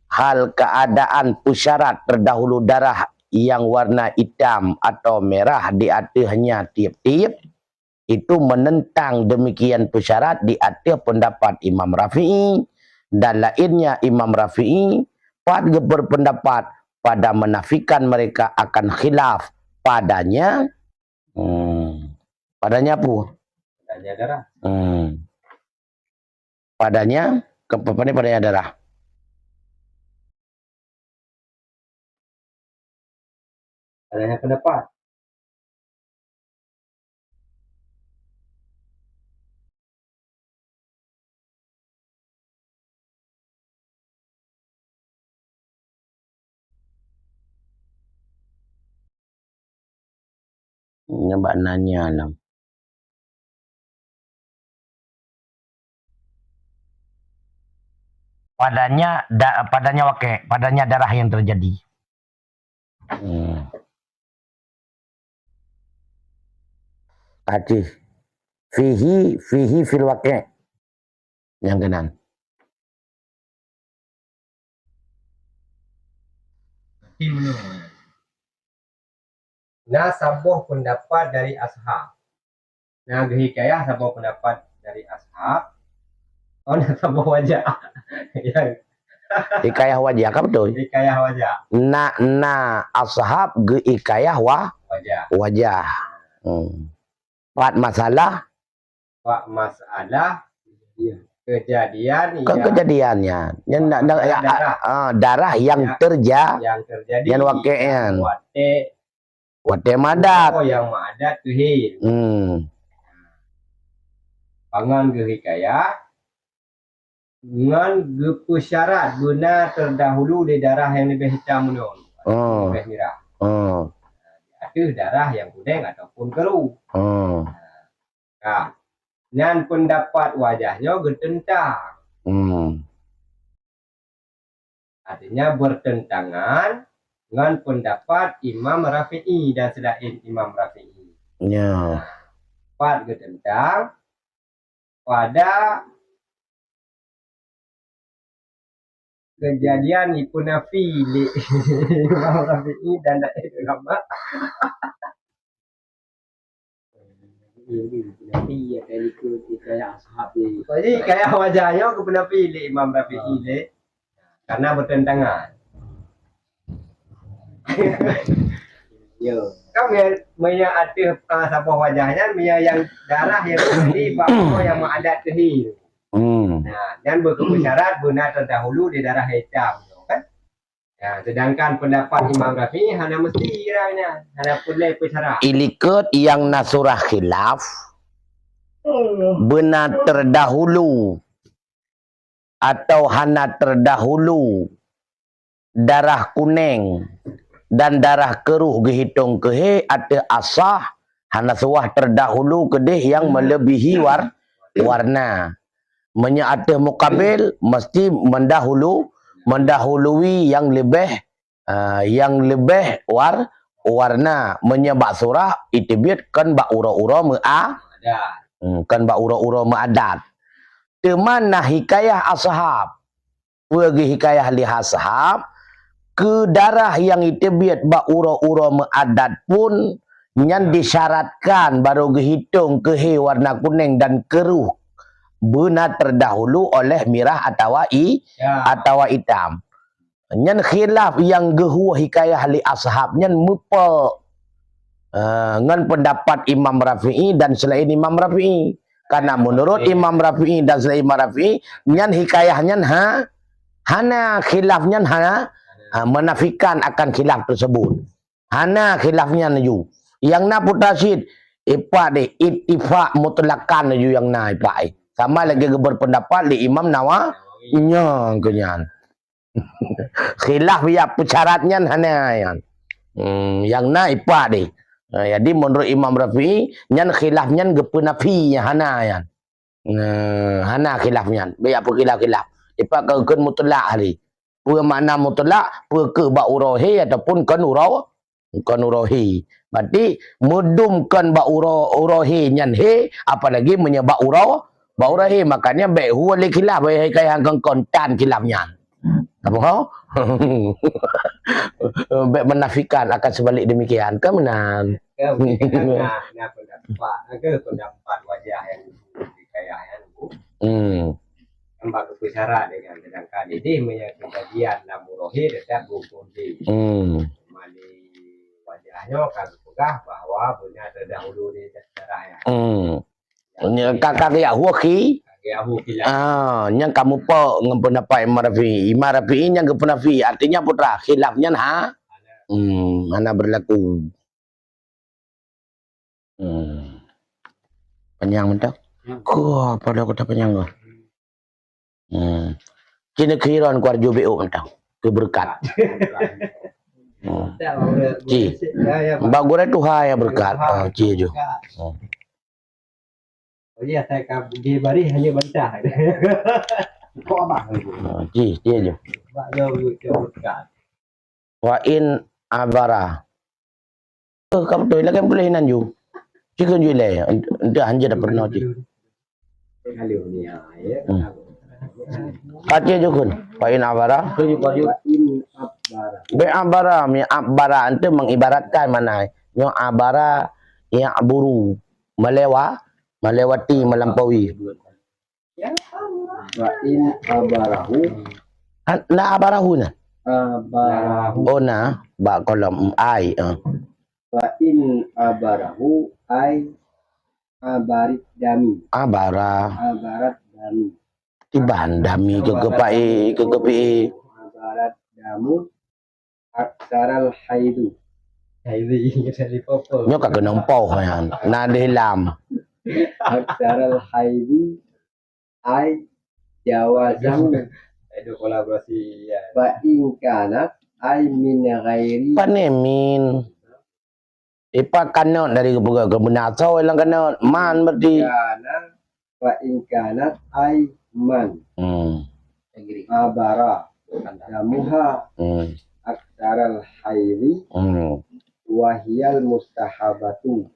Hal keadaan persyarat terdahulu darah yang warna hitam atau merah di atasnya tiep-tiep, itu menentang demikian persyarat di atas pendapat Imam Rafi'i dan lainnya Imam Rafi'i, pat geuberpendapat pada menafikan mereka akan khilaf padanya. Hmm. Padanya apa? Padanya darah. Hmm. Padanya, ke, apa ni padanya darah? Padanya pendapat. Nyan bak nanya lom. Padanya da-, padanya wakil, padanya darah yang terjadi. Hmm. Aci. Fihi, fihi fil waqi'. Nyang keunan. Na saboh pendapat dari ashab. Na geuhikayah saboh pendapat dari ashab. Oh, na saboh wajah. Ya. Hikayah wajah, kan betul? Hikayah wajah. Na, na ashab geuhikayah wa-, Wajah. wajah. Hmm. Pat masalah. Pat masalah kejadian Kan yang kejadiannya. Yang nak, nak, ya, darah. Ah, darah yang Ya. terja-, Yang terjadi. yang wakil nyan. Watèe Watèe madat. Oh, yang madat keuhil. Hmm. Pangan geuhikayah, ngon geupeusyarat beuna terdahulu lé darah nyang leubeh hitam nyoe. Oh. Leubeh mirah. Oh. Ateueh darah nyang kuneng ataupun keru. Oh. Ka. Nyan pendapat wajah nyoe geuteuntang. Hmm. Artinya bertentangan ngon pendapat Imam Rafi'i dan selain Imam Rafi'i. Ya. Pat geuteuntang pada kejadian ipeunafi lé Imam Rafi'i dan lain ulama. Jadi, hikayah wajah nyoe geupeunafi lé Imam Rafi'i lé, karena bertentangan. Yo. Kan meunyo, meunyo ateueh, ah, saboh wajah nyan, meunyo nyang darah nyang tadi bak nyang madat keuhil. Hmm. Nah, nyan beukeusyarat beuna terdahulu di darah hitam, kan? Ya, sedangkan pendapat Imam Rafi'i hana mesti kira nyan, hana peureulèe peusyarat. Ilikot nyang na surah khilaf, beuna terdahulu atau hana terdahulu darah kuneng dan darah keruh geuhitong keuhé ateueh asah, hana suwah terdahulu keudeh nyang melebihi war-, warna. Meunyoe ateueh mukabil, mesti mendahulu, mendahului nyang leubeh Ah, nyang leubeh war-, warna. Meunyoe bak surah, iteubiet kon bak uroe-uroe meu'a-, Adat. Hmm, kon bak uroe-uroe meuadat. Teuma na hikayah ashab. Peue geuhikayah lé ashab, keu darah nyang iteubiet bak uroe-uroe meuadat pun nyan disyaratkan barô geuhitong keuhé warna kunéng dan keuruh beuna terdahulu oleh mirah atawa i-, Ya. atawa itam. Nyan khilaf nyang geuhue hikayah lé ashab nyan meupeue, eh, ngon pendapat Imam Rafi'i dan selain Imam Rafi'i. Karena menurut Imam Rafi'i dan selain Imam Rafi'i, nyan hikayah nyan ha, hana khilaf nyan ha, ha, menafikan akan khilaf tersebut. Hana khilaf nyan laju. Nyang na putra syit, ipak deh, ittifaq mutlakan laju nyang na ipak eh. Sama lagi berpendapat di Imam Nawawi. Nyan ke nyan. Khilaf ya peusyarat nyan hana nyan. Hmm, nyang na ipak deh. Ha, jadi menurut Imam Rafi'i, nyan khilaf nyan geupeunafi nyan hana nyan. Nah, hana khilaf nyan. Bèk ya peukhilaf-khilaf. Ipak keu kheun mutlak hari. Peue makna mutlak? Peue keu bak uroe hé ataupun kon uroe, kon uroe hé. Berarti meudum kon bak uroe, uroe hé nyan hé, apalagi meunyoe bak uroe, bak uroe hé. Makanya bèk hue lé khilaf, bèk hai kayang kongkon tan khilaf nyan. Apa? Bèk menafikan akan sebalik demikian. Kan meunan. Ya, mungkin kan na, na pendapat, ada pendapat wajah yang di kayah yang Bu. Hmm. Kan bak geupeusyara dengan, sedangkan ini meunyoe kejadian lam uroe hé tetap hukum di. Hmm. Mali wajah nyoe ka geupeugah bahwa beuna terdahulu di sejarah ya. Hmm. Nya ka, ka geujak hue khi-, Ka geujak hue khilaf. Ah, nyan ka mupok ngon pendapat Imam Rafi'i. Imam Rafi'i nyan geupeunafi, artinya putra khilaf nyan ha. Hmm, hana berlaku. Hmm. Panyang mantap. Hmm. Kuah pada kota panyang tu. Hmm. Cina keuhiran kuarjo B O mantap. Keu berkat. Hmm. Ci. Bak gurèe tuha ya berkat. Ah, ci aju. Hmm. Oh ya, saya ka di baris hanya bantah. Kok abah lagi? Ah, ci, ci aju. Bak lo berkat. Wa in abara. Eh, ka beutôi, lagèe puléh nan ju. Ci kheun ju ilèe, ent-, entah hanjeuet peurunoe ci. Hmm. Ka ci ju kheun. Fa in abara. Bèk abara, mi abara, ente mengibaratkan makna. Nyoe abara, ya'buru. Melewa-, melewati, melampaui. Fa in abarahu. Ah, na abarahu na? Abarahu. Oh, na. Bak kolom ai, ah. Fa in abarahu ai abarit dami. Abara. Abarat dami. Tiban dami keu keupai, keu keupi. Abarat damu aksaral haidu. Haidu, jadi apa? Nyoe ka keunong poh nyan. Na deh lam. Aksaral haidu ai jawazan. Aduh, kolaborasi, ya. Fa in kanat ai min ghairi. Pane min. Ipa kanat dari keubeunasoe lam kanat. Man berarti. Kana, fa in kanat ai man. Hmm. Abara damuha. Hmm. Aksaral hairi. Hmm. Wahiyal mustahabatu.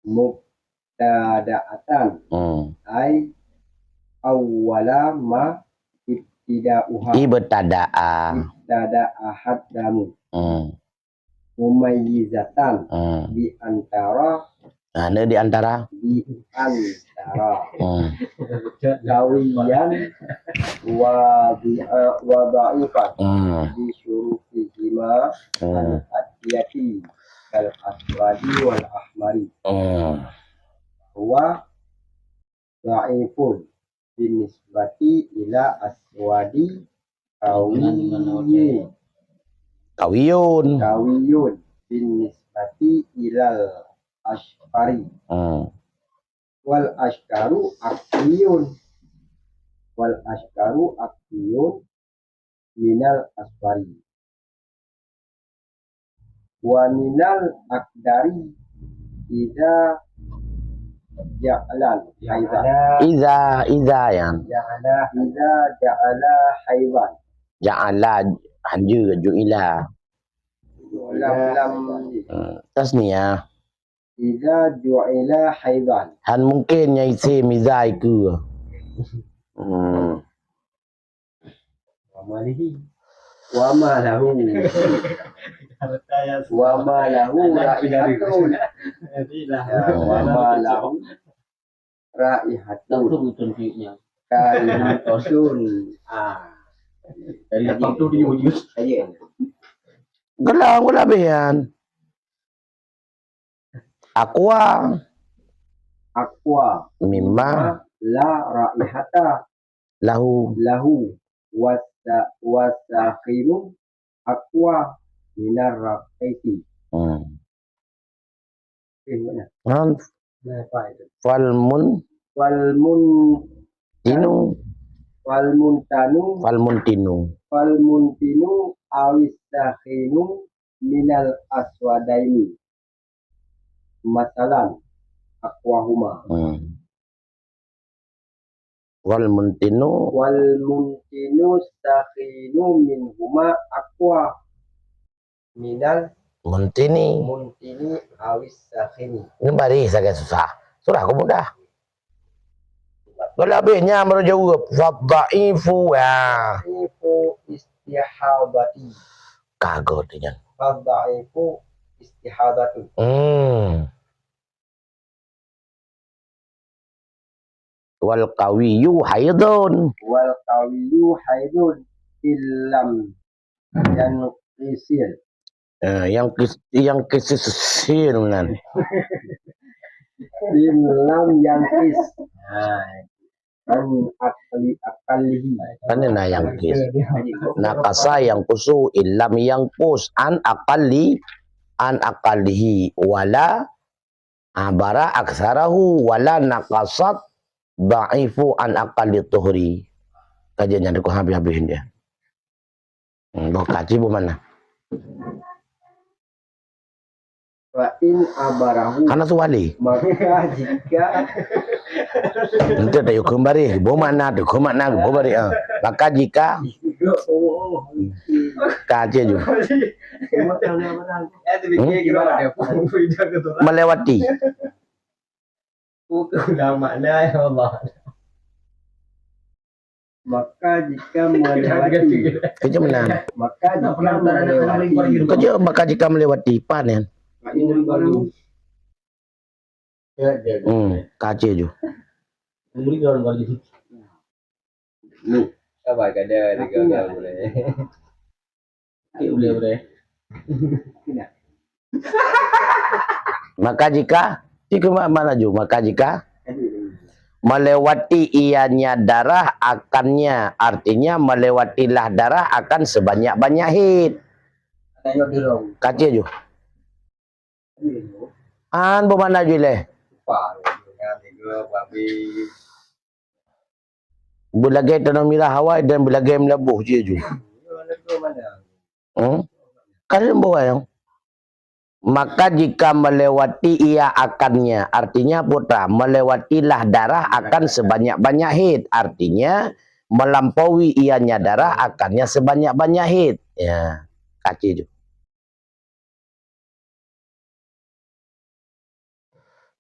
Mubtada'atan. Hmm. Ai awwala ma ibtida'uha. Ibtada'a. Ibtada'a haddamu. Hmm. Mumayyizatan. Hmm. Bi antara. Nah, ini di antara. Bi antara. Hmm. Qawiyan wa bi-, wa dha'ifan. Hmm. Bi syurutihima. Hmm. Al-atiyati kal aswadi wal ahmari. Hmm. Wa dha'ifun binisbati ila aswadi qawiyyun. Qawiyun. Qawiyun binisbati ilal asfari. Hmm. Wal asfaru aqwiyun. Wal asfaru aqwiyun minal asfari. Wa minal aqdari idza ja'alan haiwan. Idza, idza ya. Ja'ala, idza ja'ala haiwan. Ja'ala, Hanjeuet ju'ila. Lam, lam. Hmm, tasniyah. Idza ju'ila haidan. Han mungken nyang isim idza ikeue. Hmm. Wa ma lihi. Wa ma lahu. Wa ma lahu raihatun. Ya, wa ma lahu raihatun. Langsung beutôi duitnya. Karihatun. Ah. Dari lapan puluh tujuh juz. Aja. Geula, geula bihan. Aqwa. Aqwa. Mimma. La raihata. Lahu. Lahu. Wasa-, wasakhinu aqwa minar raqiqi. Hmm. Eh, mana? Naam. Nah, apa itu? Falmun. Falmun. Tinu. Falmuntanu. Falmuntinu. Falmuntinu awis sakhinu minal aswadaini. Masalan, aqwahuma. Hmm. Wal muntinu. Wal muntinu sakhinu minhuma aqwa minal muntini. Muntini awis sakhini. Ini baris agak susah. Surah aku mudah. Kalau habis nyan baru jawab. Fadhaifu, ya. Dhaifu istihadati. Kagok dia nyan. Fadhaifu istihadatu. Hmm. Wal qawiyyu haidun. Wal qawiyyu haidun illam yanqisil. Eh, yang kis-, yang kisil nan. Illam yanqis. Nah, an aqli aqallihi. Kan na yang kis. Naqasa yanqusu illam yanqus an aqalli, an aqallihi wala abara aktsarahu wala naqasat dhaifu an aqalli tuhri. Kajian nyan dikeu habéh-habéh dia. Hmm, boh kaji boh mana? Fa in abarahu. Karena tu wali. Maka jika Ente tak yuk kembali. Boh mana tu? Kau makna boh bari, ah. Maka jika kaji ju. Hmm? Melewati. Ulama, ya Allah. Maka jika melewati. Kerja menang. Maka jika melewati. Kerja maka jika melewati. Pan, ya. Hmm, kaji ju. Sabar, kada, kada boleh. Boleh, boleh. Maka jika, jika ma-, mana ju? Maka jika melewati ianya darah akannya, artinya melewatilah darah akan sebanyak-banyak haid. Kaji ju. An, boh mana ju leh? Beulagée tanoh mirah awai dan beulagée meulaboh jih ju. Hmm? Kan boh ayang. Maka jika melewati ia akannya, artinya putra, melewatilah darah akan sebanyak-banyak haid, artinya melampaui ianya darah akannya sebanyak-banyak haid. Ya, kaji ju.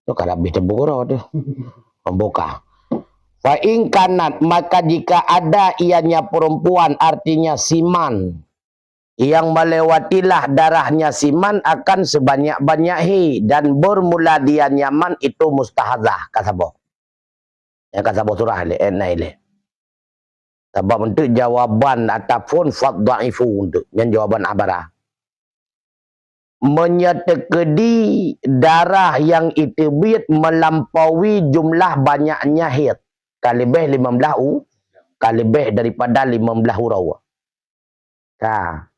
Tu kalau habis tebu guru tu. Membuka. Fa in kanat, maka jika ada ianya perempuan, artinya siman, yang melewatilah darahnya siman akan sebanyak-banyak haid, dan bermula dia nyaman itu mustahadzah, ka saboh. Ya, ka saboh surah lé, eh, nai lé. Sabab untuk jawaban ataupun fadhaifu untuk. Nyan jawaban abara. Meunyeuteukeudi darah nyang iteubiet meulampaui jumlah banyaknya haid, ka leubeh limong blaih u-, ka leubeh daripada limong blaih uroe. Ka.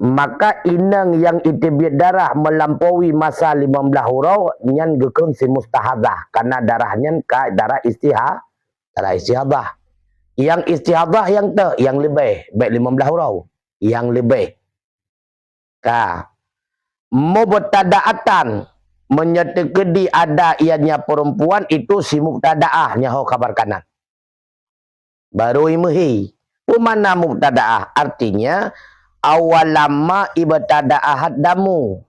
Maka inong nyang iteubiet darah meulampaui masa limong blaih uroe nyan geukheun si mustahadzah, karena darah nyan ka darah istiha-, darah istihadzah. Nyang istihadzah nyang te-, nyang leubeh, bèk limong blaih uroe, nyang leubeh. Ka. Mubtada'atan, meunyeuteukeudi ada ianya perempuan itu si mubtada'ah nyan ho khabar kanan. Baru imeuhi. Peue makna mubtada'ah? Artinya, awwalam ma ibtada'aha damu.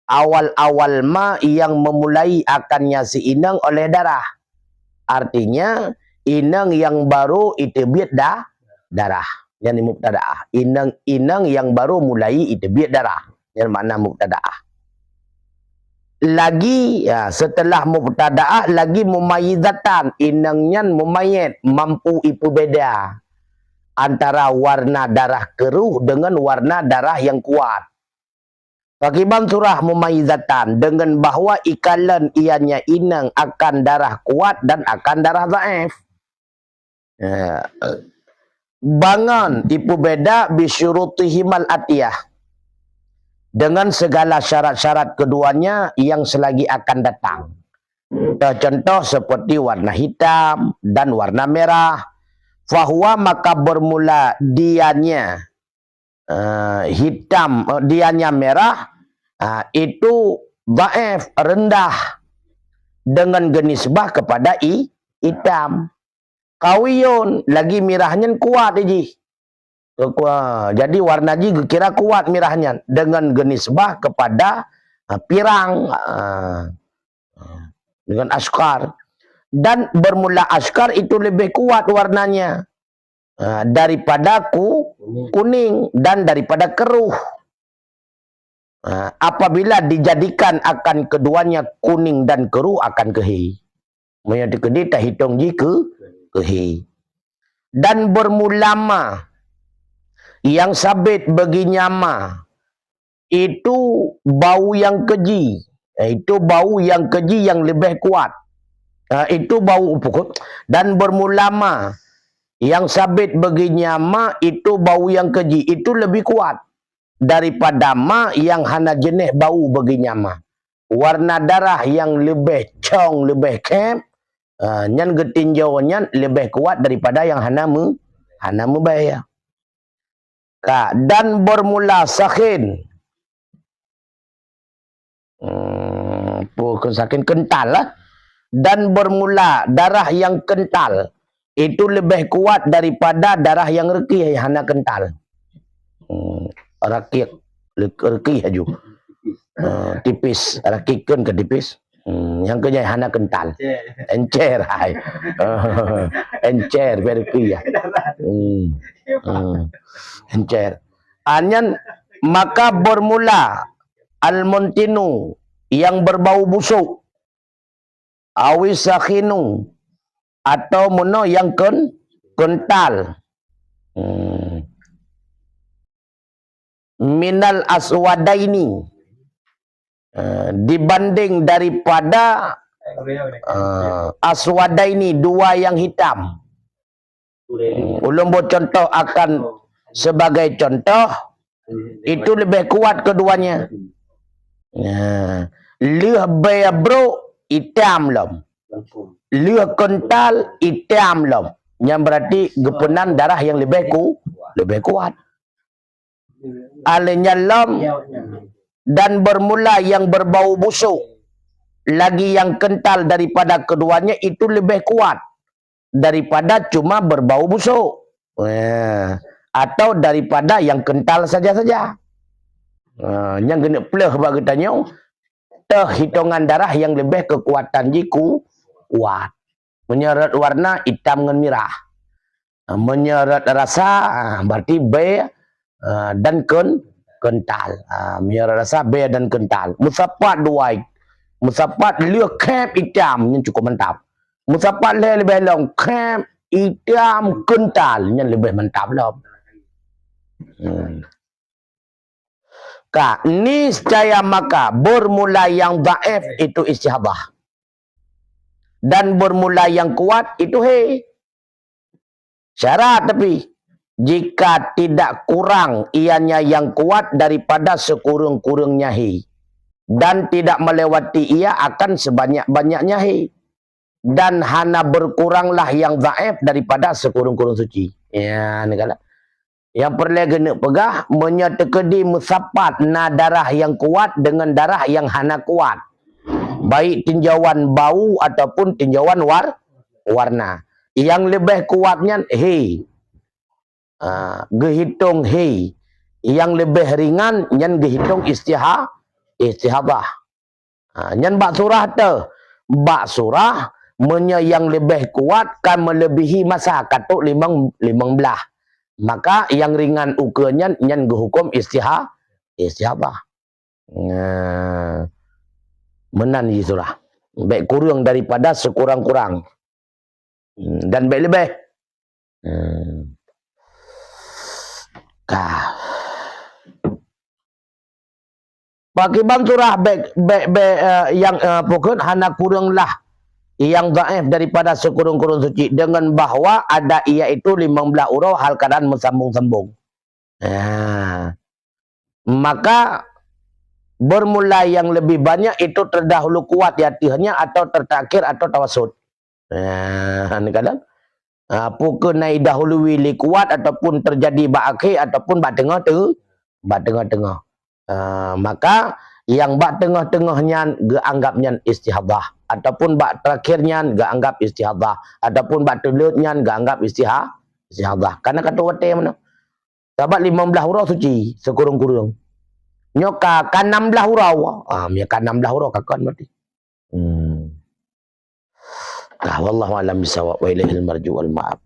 Awal-awal ma yang memulai akannya si inong oleh darah. Artinya, inong yang baru iteubiet da-, darah. Nyan mubtada'ah. Inong, inong yang baru mulai iteubiet darah. Nyan makna mubtada'ah. Lagi, ya, setelah mubtada'ah, lagi mumayyizatan. Inong nyan mumayyaz, mampu ipeubeda antara warna darah keuruh dengan warna darah yang kuat. Pakiban surah mumayyizatan, dengan bahwa ikalon ianya inong akan darah kuat dan akan darah dhaif. Ya. Bangon ipeubeda bisyurutihimal atiyah, dengan segala syarat-syarat keduanya yang selagi akan datang. Contoh seperti warna hitam dan warna merah. Fahuwa, maka bermula dianya, eh, hitam, eh, dianya merah, ah, itu dhaif, rendah, dengan genisbah kepada i-, hitam. Qawiyun, lagi mirah nyan kuat jih. Kekua-, jadi warna jih geukira kuat mirah nyan dengan genisbah kepada, ah, pirang, ah, dengan askar. Dan bermula askar itu lebih kuat warnanya, ah, daripada ku-, kuning dan daripada keruh. Ah, apabila dijadikan akan keduanya kuning dan keruh akan keuhé. Meunyoe teukeudi tahitong jih keu, keuhé. Dan bermula ma yang sabit bagi nya ma itu bau yang keji. Eh, itu bau yang keji yang lebih kuat. Ah, itu bau pokok. Dan bermula ma yang sabit bagi nya ma itu bau yang keji. Itu lebih kuat daripada ma yang hana jeuneh bau bagi nya ma. Warna darah yang lebih cong, lebih khém, ah, nyan geutinjau nyan lebih kuat daripada yang hana meu-, hana meubaya. Ka, dan bermula sakhin. Hmm, peue keu sakhin? Kental lah. Dan bermula darah yang kental itu lebih kuat daripada darah yang reukih, hana kental. Hmm, raqiq, reukih laju. Ah, tipis, raqiqun ka tipis. Hmm, nyang keu nyan hana kental. Encer hai. Encer, bèk reukih ya. Hmm. Hmm. Encer. Ah, nyan maka bermula al-muntinu yang berbau busuk. Awis sakhinu, atau meunoe nyang ken-, kental. Hmm. Minal aswadaini. Eh, dibanding daripada, eh, aswadaini, dua yang hitam. Hmm, ulôn buet contoh akan, sebagai contoh, itu lebih kuat keduanya. Ya. Lheueh bèe brôk, itam lom. Lheueh kental, itam lom. Nyan berarti geupeunan darah yang lebih ku-, lebih kuat. Alèh nyan lom, dan bermula yang berbau busuk, lagi yang kental daripada keduanya itu lebih kuat daripada cuma berbau busuk. Eh, atau daripada yang kental saja-saja. Eh, nyang geuneuk pleuh bak geutanyoe, teuh hitongan darah yang lebih kekuatan jih ku-, kuat. Meunyoe rot warna itam ngon mirah. Ah, meunyoe rot rasa, ah, berarti bèe, ah, dan ken-, kental. Ah, meunyoe rot rasa bèe dan kental. Meusapat dua, meusapat lheueh khém itam, nyan cukup mantap. Meusapat lhèe leubeh lom khém itam kental, nyan leubeh mantap lom. Hmm. Ka, niscaya maka bermula yang dhaif itu istihadah. Dan bermula yang kuat itu hé. Syarat tapi, jika tidak kurang ianya yang kuat daripada sekureueng-kureuengnya hé, dan tidak melewati ia akan sebanyak-banyaknya hé. Dan hana berkuranglah yang dhaif daripada sekureueng-kureueng suci. Ya, ni kan. Nyang peureulèe geuneuk peugah, meunyoe teukeudi meusapat na darah nyang kuat deungon darah nyang hana kuat, baik tinjauan bau ataupun tinjauan war-, warna, nyang leubeh kuat nyan hé. Ha, geuhitong he nyang leubeh ringan nyan geuhitong istiha-, istihadah. Ha, nyan bak surah teuh. Bak surah, meunyoe nyang leubeh kuat ka meulebihi masa ka trok limong, limong blaih, maka nyang ringan ukeue nyan, nyan geuhuköm istiha-, istihadah. Nah, meunan jih surah. Bèk kureueng daripada sikurang-kurang. Hmm, dan bèk leubeh. Hmm. Ka. Pakriban surah bèk, bèk, bèk, eh, nyang, eh, pokok hana kureueng lah nyang dhaif daripada sikureueng-kureueng suci, deungon bahwa adak iaitu limong blaih uroe hal keuadaan meusambong-sambong. Ha. Maka bermula nyang leubeh banyak itu terdahulu kuat di ateueh nyan atau tertakhir atau tawasut. Ha, ni kadang. Ha, peu kheueh na idahului lé kuat ataupun terjadi bak akhé ataupun bak teungoh te-, bak teungoh-teungoh. Ha, maka nyang bak teungoh-teungoh nyan geuanggap nyan istihadah ataupun bak terakhir nyan geuanggap istihadah ataupun bak teuleuet nyan geuanggap istiha-, istihadah. Karena ka trok watèe meunan. Sabab limong blaih uroe suci sikureueng-kureueng. Nyoe ka, ka nam blaih uroe. Ah, meunyoe ka nam blaih uroe ka kon berarti. Hmm. Ka, wallahu a'lam bissawab, wa ilaihil marji' wal ma'ab.